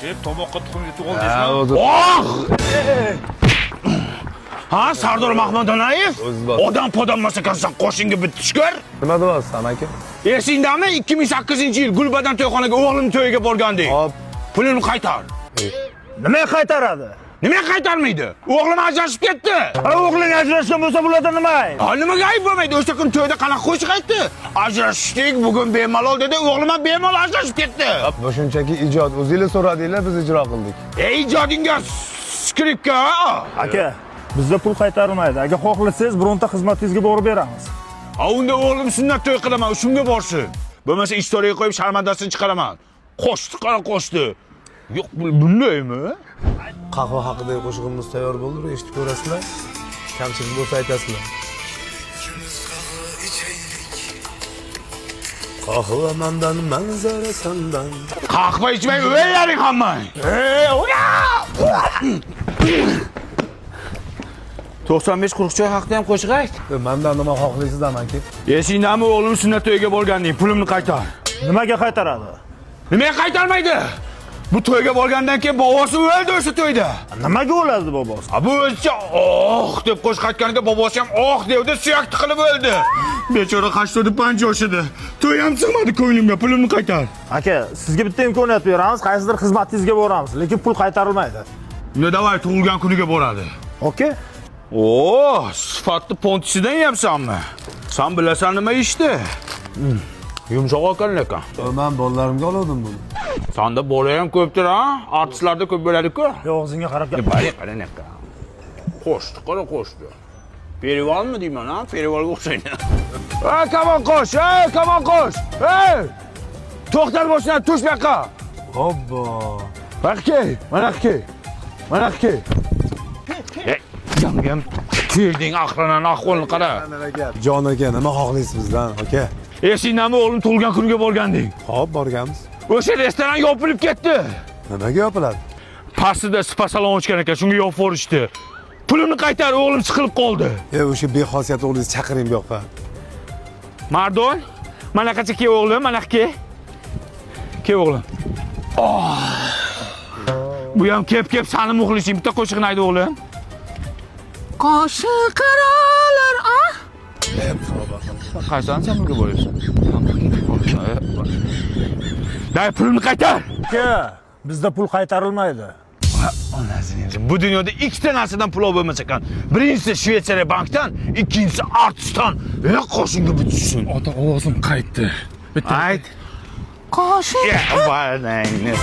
Chep tomoqqa tuxum yutib Ha, oldingizmi? o'zi. Oh! Ha, Sardor Mahmadonayev? O'zi bor. Odam podam ekansan, qoshingga bitta tushkir. Nima deyapsiz, amaki? Esingdami 2008-yil Gulbadan to'yxonaga o'g'lim to'yiga borgandik. Hop. Pulini qaytar. Nima qaytaradi? Nimaga qaytarmaydi? O'g'lim ajrashib ketdi. Ha, o'g'ling ajrashgan bo'lsa bularda nima ayb? Ha, nimaga ayb bo'lmaydi? O'sha kun to'yda qanaqa qo'shiq aytdi? Ajrashdik, bugun bemalol dedi. O'g'lim ham bemalol ajrashib ketdi. Bu shunchaki ijod. O'zinglar so'radinglar, biz ijro qildik. Ey ijodingga skripka. Aka, bizda pul qaytarilmaydi. Agar xohlasangiz, bironta xizmatingizga borib beramiz. Ha, unda o'g'lim sunnat to'y qilaman, shunga borsin. Bo'lmasa istoriyaga qo'yib sharmandasini chiqaraman. Qo'shdi, qara qo'shdi. Yo'q, bundaymi? Qahva haqidagi qo'shig'imiz tayyor bo'ldi, bir eshitib ko'rasizlar. Kamchilik bo'lsa aytasizlar. Qahva mandan, manzara sandan. Qahva ichmay o'llaring hammang. Ey, ura! 95 quruqchoy haqida ham qo'shiq ayt. Mandan nima xohlaysiz, amaki? Esingdami o'g'lim sunnat to'yiga borganding, pulimni qaytar. Nimaga qaytaradi? Nimaga qaytarmaydi? Bu to'yga borgandan keyin bobosi o'ldi o'sha to'yda. Nimaga o'ladi bobosi? Ha, bu o'zicha oh deb qo'shiq aytganiga bobosi ham oh devdi, suyak tiqilib o'ldi. Bechora 85 yoshida. To'y ham sig'madi ko'nglimga, pulimni qaytar. Aka, sizga bitta imkoniyat beramiz, qaysidir xizmatingizga boramiz, lekin pul qaytarilmaydi. Unda davay tug'ilgan kuniga boradi. Okey? Oo, sifatli pontisidan yeyapsanmi? San bilasan nima ishni? Yumshoq ekan lekin. Men bolalarimga oldim buni. Sanda bola ham ko'pdir ha? Artistlarda ko'p bo'ladi-ku. Yo'q, og'zingga qarab gap. Bari qara naka. Qo'shdi, qara qo'shdi. Perivalmi deyman ha? Perivalga o'xshaydi. Ey, kamon qo'sh, ey, kamon qo'sh. Ey! To'xtar boshdan tush bu yoqqa. Obbo. Mana kel, mana kel. Mana kel. Ey, yangam kelding ahrinan ahvolni qara. Jon aka, nima xohlaysiz bizdan, aka? Esingdami o'g'lim tug'ilgan kuniga borganding? Hop, borganmiz. O'sha restoran yopilib ketdi. Nimaga yopiladi? Pastida spa salon ochgan ekan, shunga yopib yuborishdi. Pulimni qaytar, o'g'lim siqilib qoldi. E, o'sha bexosiyat o'g'lingizni chaqiring bu yoqqa. Mardon, mana qacha ke o'g'lim, mana ke. Ke o'g'lim. Oh. Bu ham kep sani muxlising, bitta qo'shig'ini ayt o'g'lim. Qoshi qaralar, a? Qaysi ansamblga boryapsan? Day, pulimni qaytar. Aka, bizda pul qaytarilmaydi. Onasini bu dunyoda ikkita narsadan pul olib bo'lmas ekan. Birinchisi Shvetsariya bankdan, ikkinchisi artistdan. E, qoshingga bitishsin. Ota, ovozim qaytdi. Bitta Ayt. Qoshi Ya, barangni.